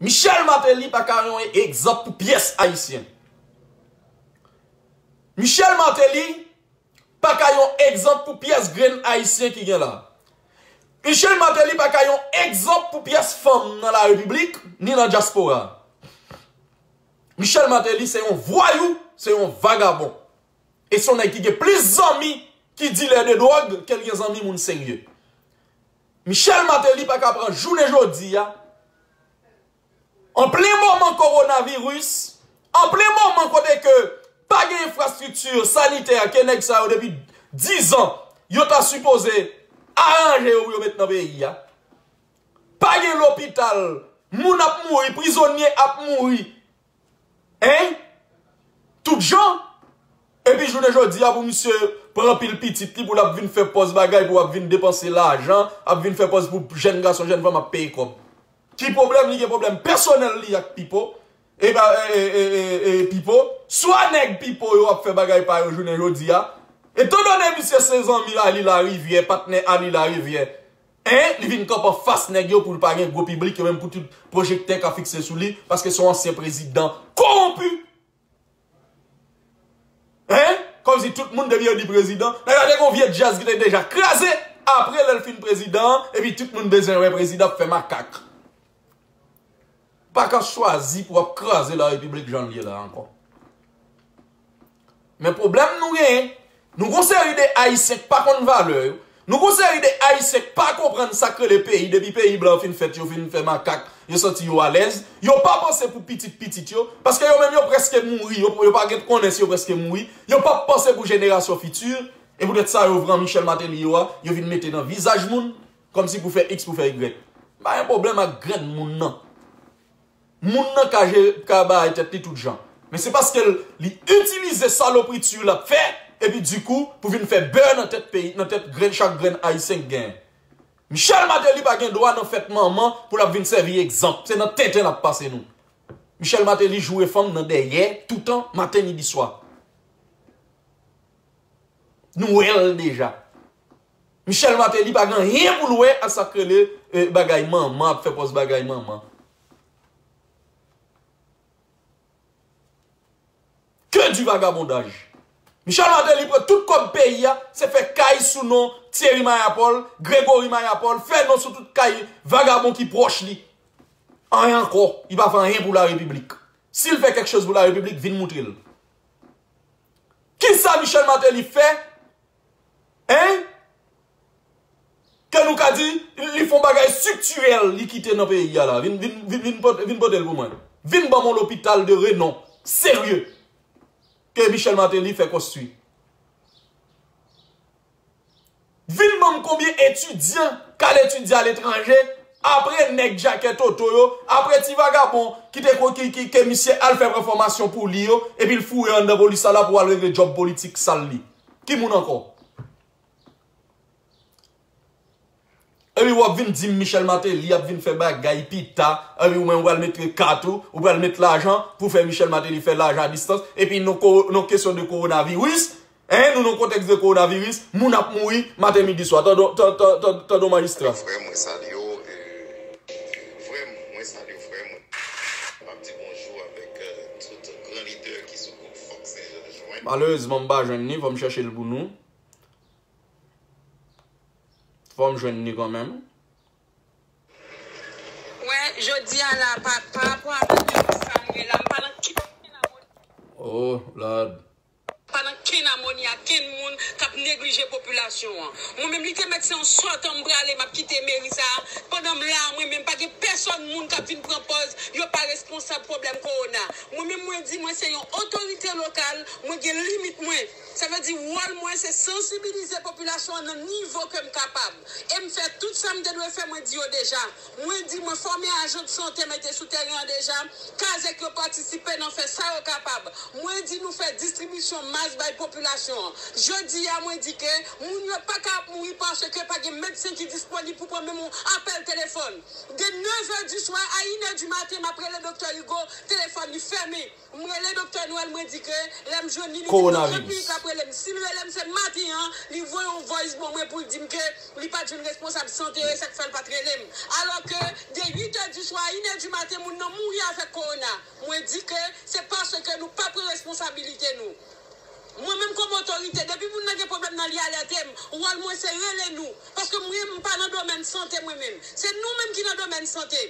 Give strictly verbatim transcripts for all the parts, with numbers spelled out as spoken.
Michel Martelly pa ka yon egzanp pou pyès Ayisyen. Michel Martelly pa ka yon egzanp pou pyès grenn Ayisyen ki gen la. Michel Martelly pa ka yon egzanp pou pyès fanm nan la repiblik, ni nan dyaspora. Michel Martelly se yon vwayou, se yon vagabon. E se yon nèg ki gen plis zanmi ki dilè de dwòg ke l gen zanmi moun serye. Michel Martelly pa ka pran jounen jodi a, an plen moman kowonaviris, an plen moman kote ke pa gen enfrastrikti sanitè ke nèg sa yo depi diz an, yo ta sipoze aranje yo pou yo met nan peyi a. Pa gen lopital, moun ap mouri, prizonye ap mouri. Hein? Tout jan. Epi jounen jodi a pou misye pran pil pitit li pou l ap vin fè pòz bagay, pou ap vin depanse lajan, ap vin fè pòz pou jèn gason, jèn fanm ap peye kòb. Ki pwoblèm li gen? Pwoblèm pèsonèl li ak Pipo. E ba, e, e, e, e, e, Pipo. Swa nèg Pipo yo ap fè bagay pa yo jounen jodi a. Etandone misye se zanmi Ali Larivyè, patnè Ali Larivyè. Hein? Li vin kanpe anfas nèg yo pou l pa gen gwo piblik, yo menm pou tout pwojektè ka fikse sou li, paske se yon ansyen prezidan kowonpi. Hein? Kòmsi tout moun depi yo di prezidan. Nèg la te gon vye djaz ki te deja kraze. Apre lè l fin prezidan an, epi tout moun bezwen wè prezidan ap fè makak. Pa ka chwazi pou w ap kraze la repiblik jan l ye la ankò. Men pwoblèm nou genyen, nou gon seri de Ayisyen k pa konn valè yo. Nou gon seri de Ayisyen k pa konprann sa k rele peyi, depi peyi blan fin fèt, yo fin fè makak, yo santi yo alèz. Yo pa panse pou pitit pitit yo, paske yo menm yo prèske mouri, yo, yo pa gen konnen si yo prèske mouri. Yo p ap panse pou jenerasyon fiti, e poutèt sa yo pran Michel Martelly yo a, yo vin mete nan vizaj moun, kòmsi pou fè X, pou fè Y. M pa gen pwoblèm ak grenn moun nan. Moun nan ka jere, ka bay tèt li tout jan. Men se paske l, li itilize salopriti l ap fè, epi dikou, pou vin fè bè nan tèt peyi, nan tèt grenn, chak grenn Ayisyen k genyen. Michel Martelly pa gen dwa nan fèt manman pou l ap vin sèvi egzanp. Se nan tenten l ap pase nou. Michel Martelly joure fanm nan dèyè, toutan, maten, midi, swa. Nou wè l deja. Michel Martelly pa gen anyen pou l wè ak sa k rele, eh, bagay manman, ap fè pòz bagay manman. Que du vagabondage! Michel Martelly pran tout kòb peyi a, se fè kay sou non Thierry Mayapol, Gregory Mayapol, fè non sou tout kay vagabon ki pwòch li. Anyen ankò, li pa fè anyen pou la repiblik. Si l fè kèk choz pou la repiblik, vin moutre l. Kisa Michel Martelly fè? Hein? Ke nou ka di, li fè yon bagay estriktirèl, li kite nan peyi a la. Vin, vin, vin, vin pote, vin pote l pou mwen. Vin ban m yon lopital de renon, serye, ke Michel Martelly fè konstwi. Vin ban m konbyen etidyan k al etidye aletranje, apre nèg djakèt oto yo, apre ti vagabon ki te ko-, ki, ki, ke misye al fè pran fòmasyon pou li yo, epi l foure anndan polis la la pou al regle djòb politik sal li. Ki moun ankò? Epi w ap vin di m Michel Martelly ap vin fè bagay pita, epi ou menm ou pral met kat ou, ou pral met lajan pou fè Michel Martelly fè lajan a distans, epi nan ko-, nan kesyon de kowonaviris, hein, nou nan kontèks de kowonaviris, moun ap mouri maten, midi, swa. Tandon, tan-, tan-, tan-, tandon majistra. Frè m, mwen salye w, e, frè m, mwen salye w, frè m. M ap di bonjou avèk, e, tout gran lidè ki sou gwoup Fòk Sen Jan jwenn. Malerezman, m pa jwenn li, fò m chèche l pou nou. Fò m jwenn li kanmenm. Wè, jodi a la, pa, pa rapò avèk sa m ye la, m pa nan kenn amoni. Oh, Lord. Pa nan kenn amoni ak kenn moun k ap neglije popilasyon an. Mwen menm, li te mèt se yon sòtan m prale, m ap kite meri sa a. Pandan m la, mwen menm, pa gen pèsòn moun k ap vin pran pòz, yo pa responsab pwoblèm kowona. Mwen menm, mwen di, mwen se yon otorite lokal, mwen gen limit mwen. Sa vle di, wòl mwen se sansibilize popilasyon an nan nivo ke m kapab. E m fè tout sa m te dwe fè, mwen di yo deja. Mwen di, mwen fòme ajan de sante, mete sou teren an deja. Kazèk yo patisipe nan fè sa yo kapab. Mwen di nou fè distribisyon mas bay popilasyon an. Jodi a, mwen di ke moun yo pa ka ap mouri paske pa gen medsen ki disponib pou pran menm yon apèl telefòn. De nèf è di swa a inè di maten, m ap rele Doktè Hugo, telefòn li fèmen. M rele Doktè Noël, mwen di ke lè m jwenn li, li gen trant minit l ap rele m. Si l rele m, se maten an, li voye yon voice ban mwen pou l di m ke li pa t jwenn responsab sante yo, e sa k fè l pa t rele m. Alò ke de uit è di swa a inè di maten, moun nan mouri avèk kowona. Mwen di ke se paske nou pa pran responsabilite nou. Mwen menm kòm otorite, depi moun nan gen pwoblèm nan li alète m, wòl mwen se rele nou. Paske mwen m pa nan domèn sante mwen menm. Se nou menm ki nan domèn sante.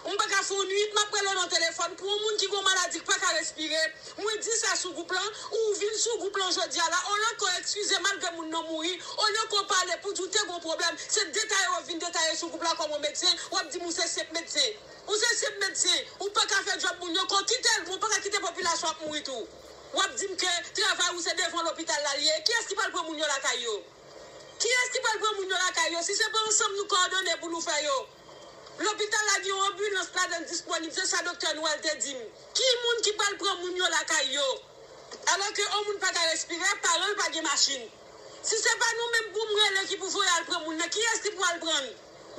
M pa ka fè yon nuit m ap rele w nan telefòn pou yon moun ki gen yon maladi ki pa ka respire. Mwen di sa sou gwoup lan, ou vin sou gwoup lan jodi a la, olye ke w ekskize malgre moun nan mouri, olye ke w pale pou di w te gen yon pwoblèm, se detaye w ap vin detaye sou gwoup la kòm yon medsen, w ap di m ou se senp medsen. Ou se senp medsen, ou pa ka fè djòb moun yo, ke w kite l, ou pa ka kite popilasyon ap mouri tou. W ap di m ke travay ou se devan lopital la l ye, kiyès ki pral pran moun yo lakay yo? Kiyès ki pral pran moun yo lakay yo? Si se pa ansanm nou kowòdone pou nou fè yo. Lopital la gen yon anbilans ladan l disponib, se sa doktè Noël te di m. Ki moun ki pral pran moun yo lakay yo? Alò ke yon moun pa ka respire, paran l pa gen machin. Si se pa nou menm pou m rele ki pou voye al pran moun nan, kiyès ki pou al pran l?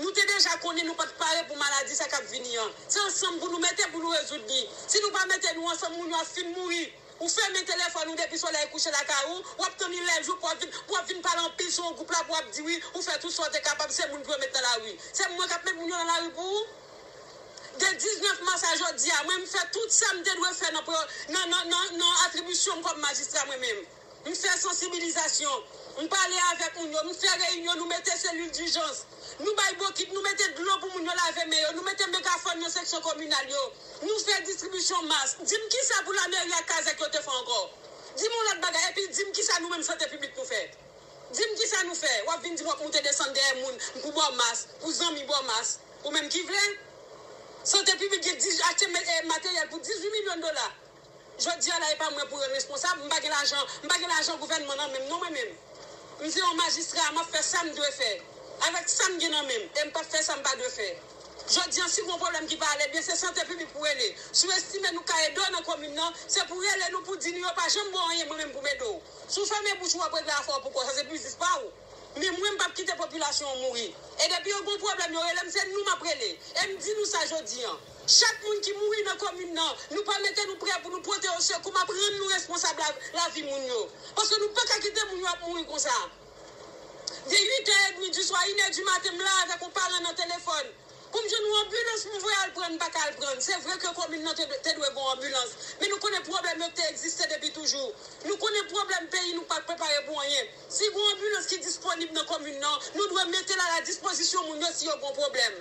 Nou te deja konnen nou pa t pare pou maladi sa k ap vini an. Se ansanm pou nou mete pou nou rezoud li. Si nou pa mete nou ansanm, moun yo ap fin mouri. Ou fèmen telefòn ou depi solèy kouche lakay ou, w ap tann li lè jou pou w ap vin, pou w ap vin pale anpil sou yon gwoup la pou w ap di wi, ou fè tout sa w te kapab, se moun pou yo met nan lari. Se mwen k ap met moun yo nan lari pou ou? De diznèf mas a jodi a, mwen m fè tout sa m te dwe fè nan, pre- nan, nan, nan, nan atribisyon m kòm majistra mwen menm. M fè sansibilizasyon, m pale avèk moun yo, m fè reyinyon, nou mete selil dijans. Nou bay bokit, nou mete dlo pou moun yo lave men yo, nou mete megafòn nan seksyon kominal yo. Nou fè distribisyon mas. Di m kisa pou lameri ak kazèk yo te fè ankò? Di m yon lòt bagay, epi di m kisa nou menm sante piblik nou fè? Di m kisa nou fè? W ap vin di m w ap moute desann dèyè moun pou ba w mas, pou zanmi ba w mas. Ou menm ki vle? Sante piblik gen diz, achte me- eh, materyèl pou dizuit milyon dola. Jodi a la, e pa mwen pou rann responsab. M pa gen lajan, m pa gen lajan gouvènman nan men m non mwen menm. M se yon majistra, m ap fè sa m dwe fè. Avèk sa m gen nan men m, e m p ap fè sa m pa dwe fè. Jodi a, si gon pwoblèm ki pa ale byen, se sante piblik pou rele. Si w estime nou ka ede w nan komin nan, se pou rele nou pou di nou yo pa janm ba w anyen mwen menm pou m ede w. Si w fèmen bouch ou w ap regle afè w pou kò w, sa se biznis pa w. Men mwen, m p ap kite popilasyon an mouri. E depi yo gon pwoblèm, yo rele m, se nou m ap rele. E m di nou sa jodi an. Chak moun ki mouri nan komin nan, nou pa mete nou prè pou nou pote yo sekou, m ap rann nou responsab la, lavi moun yo. Paske nou pa ka kite moun yo ap mouri konsa. De uit è edmi di swa, inè di maten, m la avèk yon paran nan telefòn. Pou m jwenn yon anbilans pou m voye al pran, m pa ka al pran. Se vre ke komin nan te, te dwe gen yon anbilans, men nou konnen pwoblèm yo te egziste depi toujou. Nou konnen pwoblèm peyi nou pa t prepare pou anyen. Si gen yon anbilans ki disponib nan komin nan, nou dwe mete l a la dispozisyon moun yo si yo gen yon pwoblèm.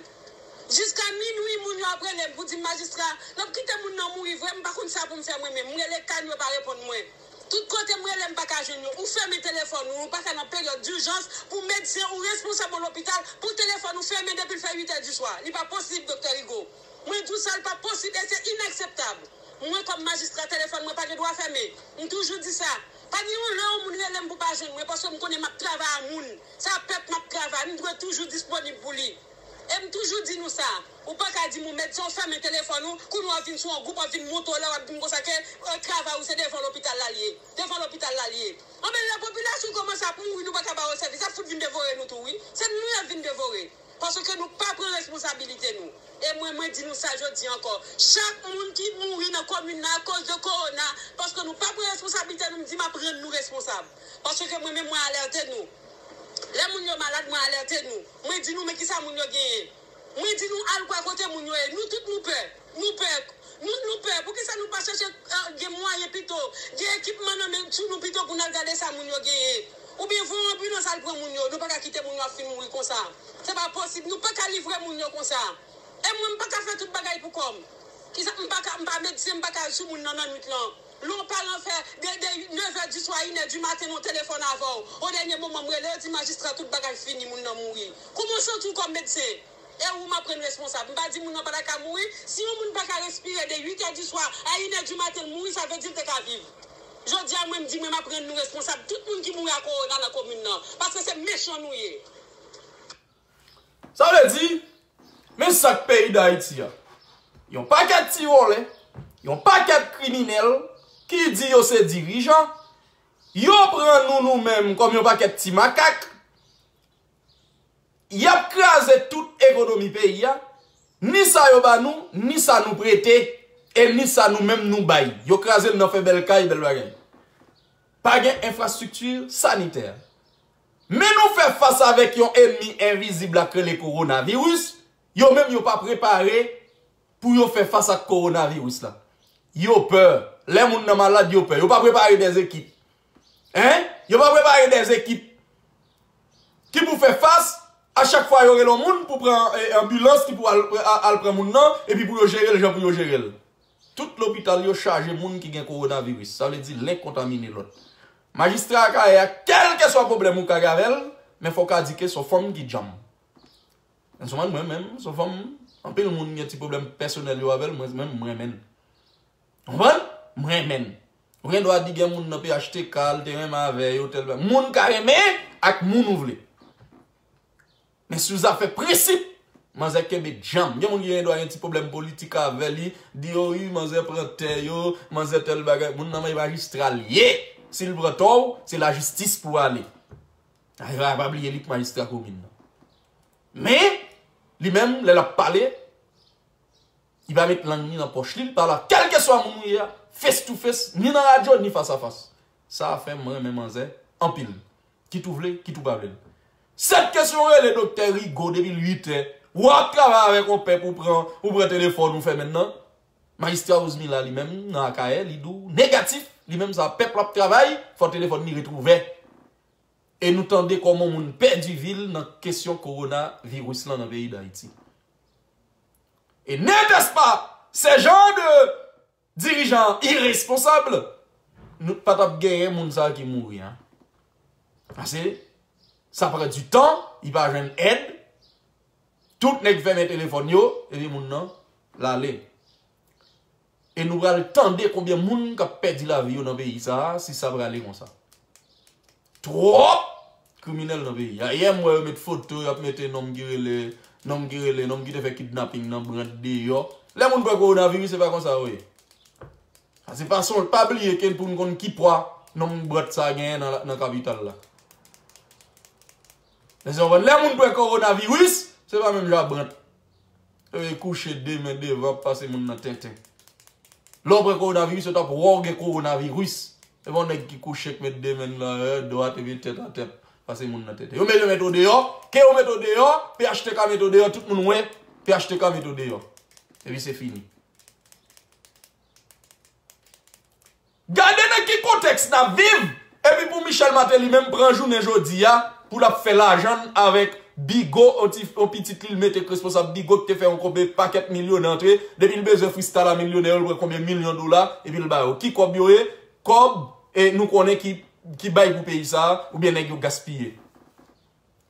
Jiska minwi, moun yo ap rele m pou di m, "Majistra, n ap kite moun nan mouri vre, m pa konn sa pou m fè mwen menm." M rele CAN, yo pa reponn mwen. Tout kote m rele, m pa ka jwenn yo. Ou fèmen telefòn ou, ou pa ka nan peryòd dijans pou medsen ou responsab yon lopital, pou telefòn ou fèmen depi l fè uit è di swa. Li pa posib, Doktè Rigaud. Mwen di w sa, li pa posib e se inakseptab. Mwen, kòm majistra, telefòn mwen pa gen dwa fèmen. M toujou di sa. Pa gen yon lè yon moun rele m pou pa jwenn mwen, paske m konnen m ap travay a moun. Se a pèp m ap travay, m dwe toujou disponib pou li. E m toujou di nou sa, ou pa ka di m ou medsen, ou fèmen telefòn ou, kounye a w ap vin sou yon gwoup, w ap vin monte w lè, w ap di m konsa ke, eh, travay ou se devan lopital la l ye. Devan lopital la l ye. Anben, lè popilasyon kòmanse ap mouri, nou pa ka ba yo sèvis, y ap fout vin devore nou tou, wi. Se nou y ap vin devore. Paske nou pa pran responsabilite nou. E mwen, mwen di nou sa jodi ankò. Chak moun ki mouri nan komin nan akoz de kowona, paske nou pa pran responsabilite nou, m di m ap rann nou responsab. Paske mwen menm, mwen alète nou. Lè moun yo malad, mwen alète nou. Mwen di nou, men kisa moun yo genyen. Mwen di nou, al kwè kote moun yo ye. Nou tout, nou pè. Nou pè. Nou, nou pè. Poukisa nou pa chèche, eh, gen mwayen pito, gen ekipman nan men, sou nou pito pou n al gade sa moun yo genyen? Oubyen voye yon anbilans al pran moun yo. Nou pa ka kite moun yo ap fin mouri konsa. Se pa posib. Nou pa ka livre moun yo konsa. E mwen, m pa ka fè tout bagay pou kò m. Kisa, m pa ka, m pa medsen, m pa ka al sou moun nan nan nwit lan. Lè yon paran fè de, de nèf è di swa a inè di maten, yon telefòn avè w. O dènye moman, m rele, yo di majistra, tout bagay fini, moun nan mouri. Kòman w santi w kòm medsen? E ou m ap rann responsab. M pa di moun nan pa ta ka mouri. Si yon moun pa ka respire de uit è di swa a inè di maten, l mouri, sa vle di l te ka viv. Jodi a, mwen, m di, mwen, m ap rann nou responsab. Tout moun ki mouri a kowona nan komin nan. Paske se mechan nou ye. Sa vle di, men sa k peyi Dayiti a. Yon pakèt ti vòlè, yon pakèt kriminèl ki di yo se dirijan, yo pran nou, nou menm, kòm yon pakèt ti makak, y ap kraze tout ekonomi peyi a, ni sa yo ba nou, ni sa nou prete, e ni sa nou menm nou bay. Yo kraze l nan fè bèl kay, bèl bagay. Pa gen enfrastrikti sanitè. Men nou fè fas avèk yon ènmi envizib la k rele kowonaviris, Yo menm yo pa prepare pou yo fè fas ak kowonaviris la. Yo pè. Lè moun nan malad, yo pè. Yo pa prepare dèzekip. Hein? Yo pa prepare dèzekip ki pou fè fas a chak fwa yo rele yon moun pou pran eh, anbilans ki pou al, al, al pran moun nan, epi pou yo jere l jan pou yo jere l. Tout lopital yo chaje moun ki gen kowonaviris. Sa vle di len kontamine lòt. Majistra Akayè a, kèlkeswa pwoblèm ou ka gen avè l, men fò w ka di ke se yon fanm ki djanm. Men sou mwen menm, se yon fanm, anpil moun gen ti pwoblèm pèsonèl yo avè l, mwen menm, mwen renmen l. Konprann? Mwen renmen l. Ou gen dwa di gen moun nan P H T K, l te renmen avè yo, tèl bagay. Moun ka renmen ak moun ou vle. Men sou zafè prensip, manzè kenbe djanm. Gen moun ki gen dwa gen ti pwoblèm politik avè li, di yo wi, manzè pran tè yo, manzè tèl bagay. Moun nan men majistra l ye. Si l pran tò w, se lajistis pou ale. Ay, pa, pa bliye li k majistra komin nan. Men, li menm, lè l ap pale, li pa met lang ni nan pòch li, li pale ak kèlkeswa moun ou ye a, face to face, ni nan radyo, ni fas a fas. Sa fè mwen renmen manzè anpil. Kit ou vle, kit ou pa vle l. Sèt kesyon rele doktè Rigo depi l uit è. W ap travay avèk yon pèp ou pran, ou pran telefòn ou fè menm nan. Majistra Rosemila li menm nan Akayè, li di w negatif, li menm sa pèp l ap travay, fò telefòn li ret ouvè. E nou tande kòman moun pèdi vi l nan kesyon kowonaviris lan nan peyi Dayiti. E n'était-ce pas ce genre de dirijan iresponsab, nou pa t ap genyen moun sa ki mouri an. Paske sa pran du tan, li pa jwenn èd. Tout nèg fèmen telefòn yo, epi moun nan, l ale. E nou pral tande konbyen moun k ap pèdi lavi yo nan peyi sa a, si sa prale konsa. Twòp kriminèl nan peyi a. Yè m wè yo met foto, y ap mete nonm ki rele, nonm ki rele, nonm ki te fè kidnaping nan Brant deyò. Lè moun pran kowonaviris, se pa konsa yo ye. Sa se pa son, pa bliye ke pou n konn ki pwa nonm Brant sa genyen nan, nan kapital la. Èske w konprann? Lè moun pran kowonaviris, se pa menm jan ak Brant. Yo kouche de men devan ap pase moun nan tenten. Lè w pran kowonaviris, yo t ap wè w gen kowonaviris. Se pa yon nèg ki kouche k met de men l nan dwat epi tèt atè pase moun nan tenten. Yo mete, yo mete w deyò, ke yo mete w deyò, P H T K mete w deyò, tout moun wè, P H T K mete w deyò. Epi se fini. Gade nan ki kontèks n ap viv, epi pou Michel Martelly menm pran jounen jodi a pou l ap fè lajan l avèk Bigo, yon ti, yon pitit li l mete k responsab Bigo ki te fè yon konbe pakèt milyonè antre, depi l bezwen freestyle a milyonè yo, l pran konbyen milyon dola, epi l ba yo. Ki kòb yo ye? Kòb, e nou konnen ki, ki bay pou peyi sa a, oubyen nèg yo gaspiye.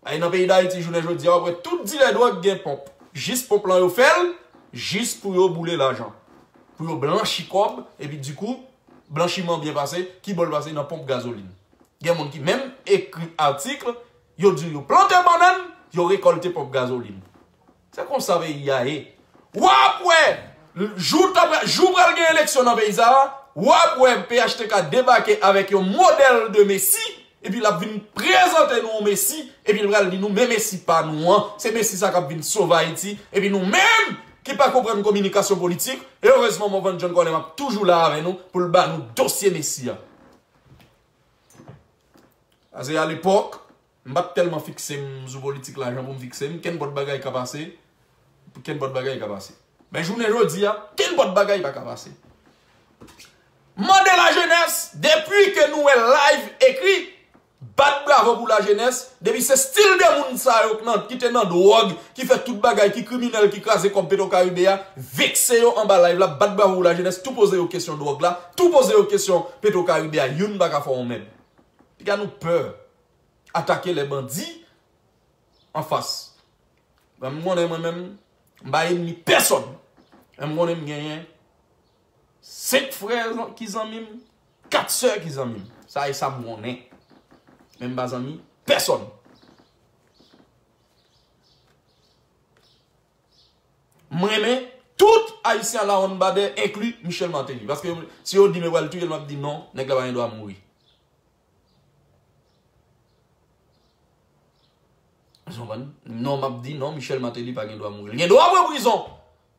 Ay, nan peyi Dayiti, jounen jodi a, w ap wè tout dilè dwòg gen ponp. Jis ponp lan yo fè l, jis pou yo boule lajan. Pou yo blanchi kòb, epi dikou, blanchiman byen pase, ki bò l pase nan ponp gazolin. Gen moun ki menm ekri atik, yo di yo plante bannann, yo rekòlte ponp gazolin. Se konsa peyi a ye. W ap wè, jou t ap, jou pral gen eleksyon nan peyi sa a, w ap wè P H T K debake avèk yon modèl de Mesi, epi l ap vin prezante nou yon Mesi, epi l pral di nou, men Mesi pa nou an, se Mesi sa k ap vin sove Ayiti, epi nou menm ki pa konprann kominikasyon politik, erezman Morvan John Colem ap toujou la avè nou pou l ba nou dosye Mesi a. Paske alepòk, m pa t tèlman fikse m sou politik la jan pou m fikse m, kenpòt bagay ka pase, kenpòt bagay ka pase. Men jounen jodi a, kenpòt bagay pa ka pase. Mande lajenès, depi ke nou wè live ekri, bat bravo pou lajenès, depi se stil de moun sa yo k nan, ki te nan dwòg, ki fè tout bagay, ki kriminèl, ki kraze kòb Petro Caribe a, vekse yo anba live la, bat bravo pou lajenès, tou poze yo kesyon dwòg la, tou poze yo kesyon Petro Caribe a, youn pa ka fè w yon mèd. Piga nou pè atake lè bandi anfas. Men m konnen mwen menm, m pa enmi pèsòn. Men m konnen m genyen senk frè ki zanmi m, kat sè ki zanmi m. Sa e sa m konnen. Men m pa zanmi pèsòn. M renmen tout Ayisyen a la on badè, enkli Michel Martelly. Paske si yo di m yo pral touye l, m ap di non, nèg la pa gen dwa mouri. Ou konprann? Non, m ap di non, Michel Martelly pa gen dwa mouri. Li gen dwa pran prizon.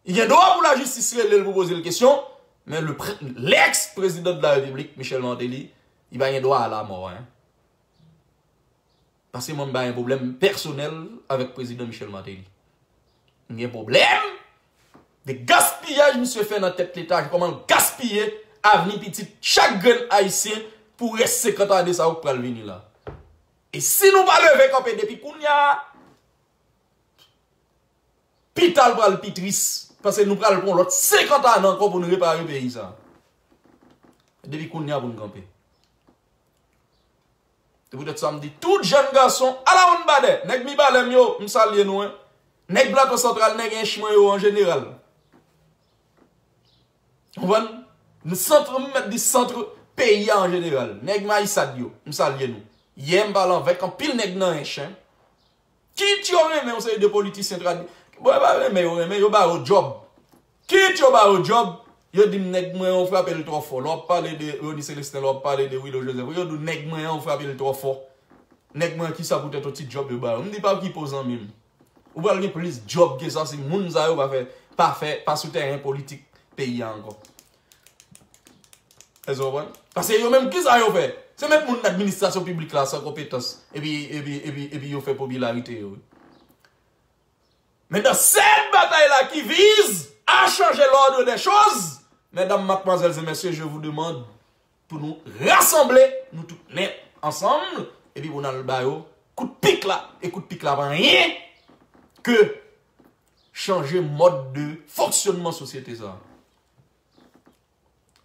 Li gen dwa pou lajistis rele l pou poze l kesyon. Men le pre-, l'ex président de la République, Michel Martelly, li pa gen dwa a la mò, hein. Paske mwen m pa gen pwoblèm pèsonèl avèk prezidan Michel Martelly. M gen pwoblèm de gaspiyaj misye fè nan tèt leta, kòman l gaspiye avni pitit chak grenn ayisyen pou rès senkant ane sa yo k pral vini la. E si nou pa leve kanpe depi kounye a, pita l pral pi tris, paske nou pral pran lòt senkant ane ankò pou nou repare peyi sa. Depi kounye a pou n kanpe. Se poutèt sa m di tout jèn gason, ala yon badè, nèg Mibalè m yo, m salye nou, en. Nèg Plato Santral, nèg Ench mwen yo an jeneral. Konprann? Nou sant, m mèt di sant peyi a an jeneral. Nèg Mayisad yo, m salye nou. Yè m pale avèk anpil nèg nan Ench, en. Kit yo renmen yon seri de politisyen tradi-, bon, yo pa renmen, yo renmen, yo ba yo djòb. Kit yo ba yo djòb, yo di m nèg mwen an frape l twò fò. Lè w ap pale de Rony Celestin, lè w ap pale de Willo Joseph, yo di w nèg mwen an frape l twò fò. Nèg mwen an kisa poutèt yon ti djòb yo ba yo. M di pa ki po zanmi m. Ou pral gen plis djòb ke sa si moun sa yo pa fè, pa fè, pa sou tèren politik peyi a ankò. Èske w konprann? Paske yo menm, kisa yo fè? Se met moun nan administrasyon piblik la san konpetans, epi, epi, epi, epi yo fè popilarite yo. Men dans cette bataille-là qui vise à changer l'ordre des choses, medam, mademoiselles et messieurs, je vous demande pou nou rasanble, nou tout nèt ansanm, epi pou n al ba yo kout pik la, e kout pik la pa anyen ke chanje mòd de fonksyonman sosyete sa.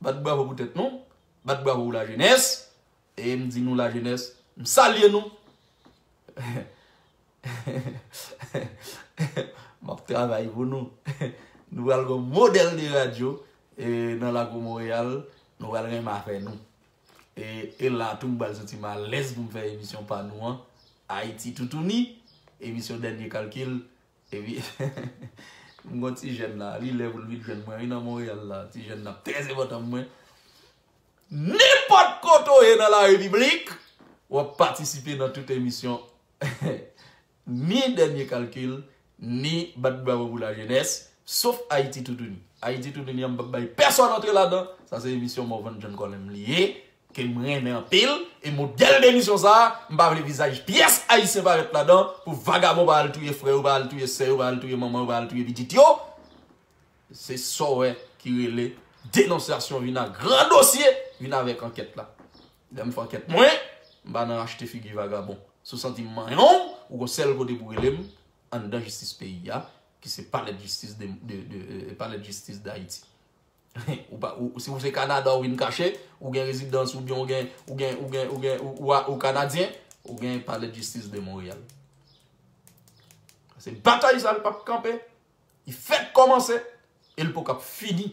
Bat bravo pou tèt nou, bat bravo pou lajenès, e m di nou lajenès, m salye nou. M ap travay pou nou. Nou pral gon modèl de radyo, e, nan lakou Monreyal, nou pral renmen afè nou. E, e la tou m pral santi m alèz pou m fè emisyon pa nou an, Ayiti Toutouni, emisyon Dènye Kalkil, epi, m gon ti jèn la, li lè pou l vin jwenn mwen, wi, nan Monreyal la, ti jèn nan trè enpòtan pou mwen. Nenpòt kote w ye nan la repiblik, w ap patisipe nan tout emisyon, ni Dènye Kalkil, ni Bat Bravo pou Lajenès, sof Ayiti Toutouni. Ayiti Toutouni an, m p ap bay pèsòn antre ladan, sa se emisyon Morvan John Colem li ye, ke m renmen anpil, e modèl de emisyon sa a, m pa vle vizaj pyès ayisyen parèt ladan, pou vagabon pa al touye frè yo, pa al touye sè yo, pa al touye manman yo, pa al touye pitit yo. Se sa w wè ki rele denonsasyon vin a gran dosye, vin avèk ankèt la. Lè m fè ankèt mwen, m pa nan achte figi vagabon. Si w santi m manyen w, ou gon sèl kote pou rele m, anndan jistis peyi a, ki se palè de jistis de, de, de, euh, palè de jistis Dayiti. Ou pa, ou, si w se Kanada, ou vin kache, ou gen rezidans, oubyen ou gen, ou gen, ou gen, ou gen, ou, ou, ou Kanadyen, ou gen palè de jistis de Monreyal. Se batay sa, l p ap kanpe. Li fèk kòmanse e l poko ap fini.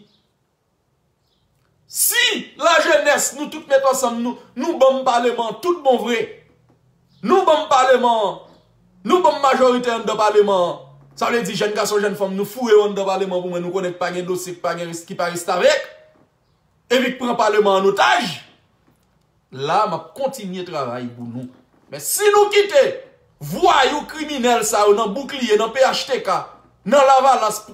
Si lajenès, nou tout met ansanm, nou, nou ban m paleman an tout bon vre. Nou ban m paleman an. Nou ban m majorite anndan paleman an. Sa vle di jèn gason, jèn fanm, nou foure yo anndan paleman an pou mwen, nou konnen k pa gen dosye, k pa gen res-, ki pa restavèk. Epi k pran paleman an otaj. La, m ap kontinye travay pou nou. Men si nou kite vwayou kriminèl sa yo nan boukliye, nan P H T K, nan Lavalas,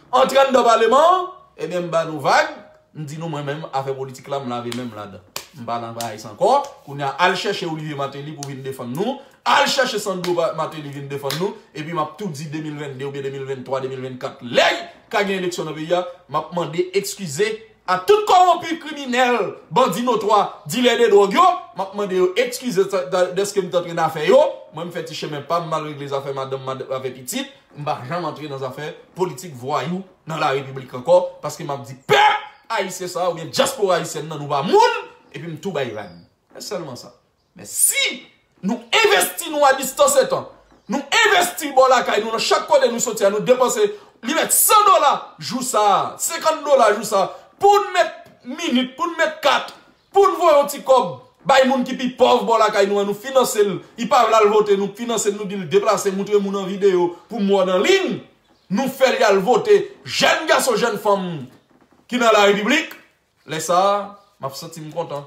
antre anndan paleman an, ebyen, m ba nou vag, m di nou mwen menm, afè politik la, m lave men m ladan. M pa nan bagay sa ankò. Kounye a, al chèche Olivier Martelly pou vin defann nou. Al chèche Sandro Pa-, Martelly vin defann nou. Epi m ap tou di de mil vennde oubyen de mil venntwa, de mil vennkat, lè ka gen eleksyon nan peyi a, m ap mande ekskize a tout kòwonpi, kriminèl, bandi notwa, dilè de dwòg yo, m ap mande yo ekskize sa, da-, dèske m t antre nan afè yo. Mwen, m fè ti chemen pa m, m al regle zafè madanm, mad-, zafè pitit. M pa janm antre nan zafè politik vwayou nan larepiblik ankò, paske m ap di pèp ayisyen sa a, oubyen dyaspora ayisyèn nan, nou pa moun, epi m tou bay vag. Se sèlman sa. Men si nou envesti nou a distans etan, nou envesti bò lakay nou, nan chak kote nou soti a, nou depanse, li mèt san dola jou sa a, senkant dola jou sa a, pou n met minit, pou n met kat, pou n voye yon ti kòb bay moun ki pi pòv bò lakay nou an, nou finanse l, li pa vle al vote, nou finanse l, nou di l deplase, moutre moun an videyo pou m wè w nan liy, nou fè l al vote, jèn gason, jèn fanm ki nan larepiblik, lè sa a, m ap santi m kontan.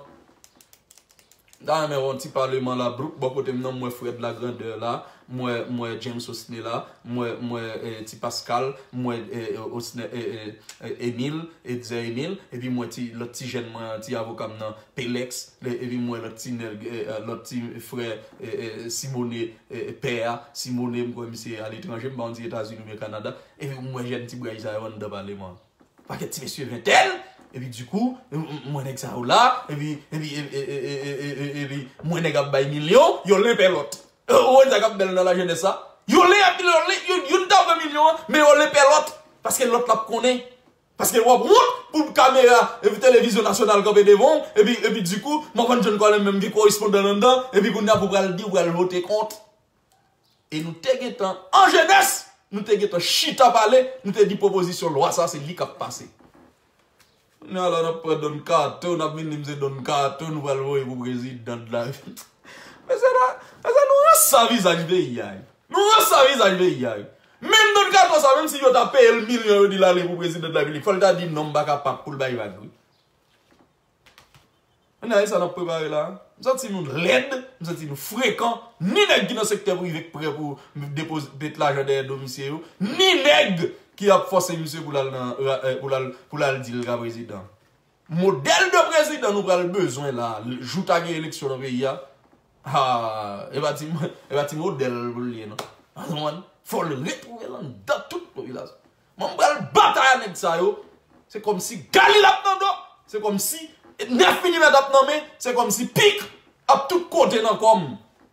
M ta renmen wè yon ti paleman la, broup bò kote m nan, m wè Fred Lagrandeur la, M wè, m wè James Osnela, m wè, m wè eh, Ti Pascal, m wè eh, Osne, eh, eh, eh, Emile, Etzer Emile, epi m wè ti, lòt ti jèn mwen an, ti avoka m nan, Pelex, le- epi m wè lòt ti nèg, eh, eh, lòt ti frè eh, eh, Simone, eh, pè a, Simone, m kwè misye aletranje, m pa konn si Etazini oubyen Kanada, epi m wè jèn ti bray sa yo anndan paleman. Pakèt ti mesye ventèn, epi dikou, m- m- m wè nèg sa yo la, epi, epi, epi, epi, epi, epi, m wè nèg ap bay milyon, yo len pè lòt. Ou wè sa k ap bèl nan lajenès sa? Yo len ap milyon, yo len- youn, youn ta vle milyon an, men yo len pè lòt. Paske lòt la ap konnen. Paske w ap wont pou kamera epi televizyon nasyonal kanpe devan w, epi, epi dikou, Morvan John Colem menm gen korespondan anndan, epi kounye a pou pral di w pral vote kont. E nou te gentan, an jenès, nou te gentan chita pale, nou te di pwopozisyon lwa sa, se li k ap pase. Kounye a la, n ap pran Don Kato, n ap vin di m se Don Kato, nou pral voye pou prezidan de la. Mesye, la, mesye, nou ranse vizaj peyi a. Nou ranse vizaj peyi a. Menm Don Kato sa, menm si yo ta peye l milyon, yo di l ale pou prezidan de la repiblik, fò l ta di non, m pa kapab pou l bay vag, wi. Kounye a, e sa n ap prepare la. M santi nou lèd, m santi nou frekan. Ni nèg ki nan sektè prive k prè pou depoze, met lajan dèyè do misye yo, ni nèg ki ap fòse misye pou l al nan, eh, pou l al, pou l al di l ka prezidan. Modèl de prezidan nou pral bezwen la, jou ta gen eleksyon nan peyi a. Ha, e pa ti, e pa ti modèl pou l ye, non. Ou konprann? Fò l retwouve l anndan tout popilasyon. Mwen, m pral batay ak nèg sa yo. Se kòmsi Galil ap nan do. Se kòmsi nèf milimèt ap nan men. Se kòmsi pik ap tout kote nan kò m.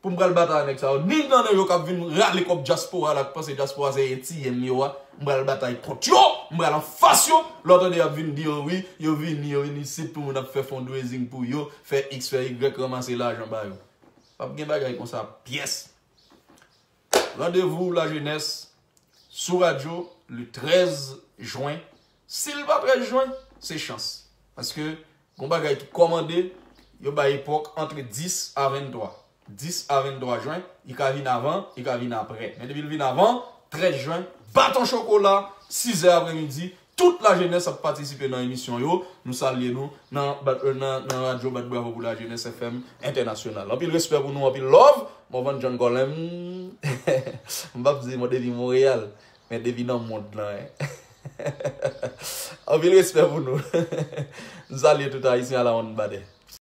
Pou m pral batay ak nèg sa yo. Ni nan yo k ap vin rale kòb dyaspora la, k panse dyaspora se etiyèn yo a. M pral batay kont yo. M pral anfas yo. Lè w tande y ap vin di yo wi, yo vini, yo vin isit pou moun ap fè fundraising pou yo, fè X, fè Y, ranmase lajan ba yo. P ap gen bagay konsa pyès. Randevou lajenès sou radyo le trèz jen. Si l pa trèz jen, se chans. Paske gon bagay ki kòmande, yo bay epòk antre dis a venntwa. Dis a venntwa jen, li ka vin avan, li ka vin apre. Men depi l vin avan, trèz jen, baton chokola, sizè apremidi, tout lajenès ap patisipe nan emisyon yo. Nou salye nou nan, nan, nan radyo Bat Bravo pou Lajenès F M entènasyonal. Anpil respè pou nou, anpil love. Morvan John Colem. M p ap di mwen depi Monreyal, men depi nan mond lan, en. Anpil respè pou nou. M salye tout Ayisyen a la wonn badè.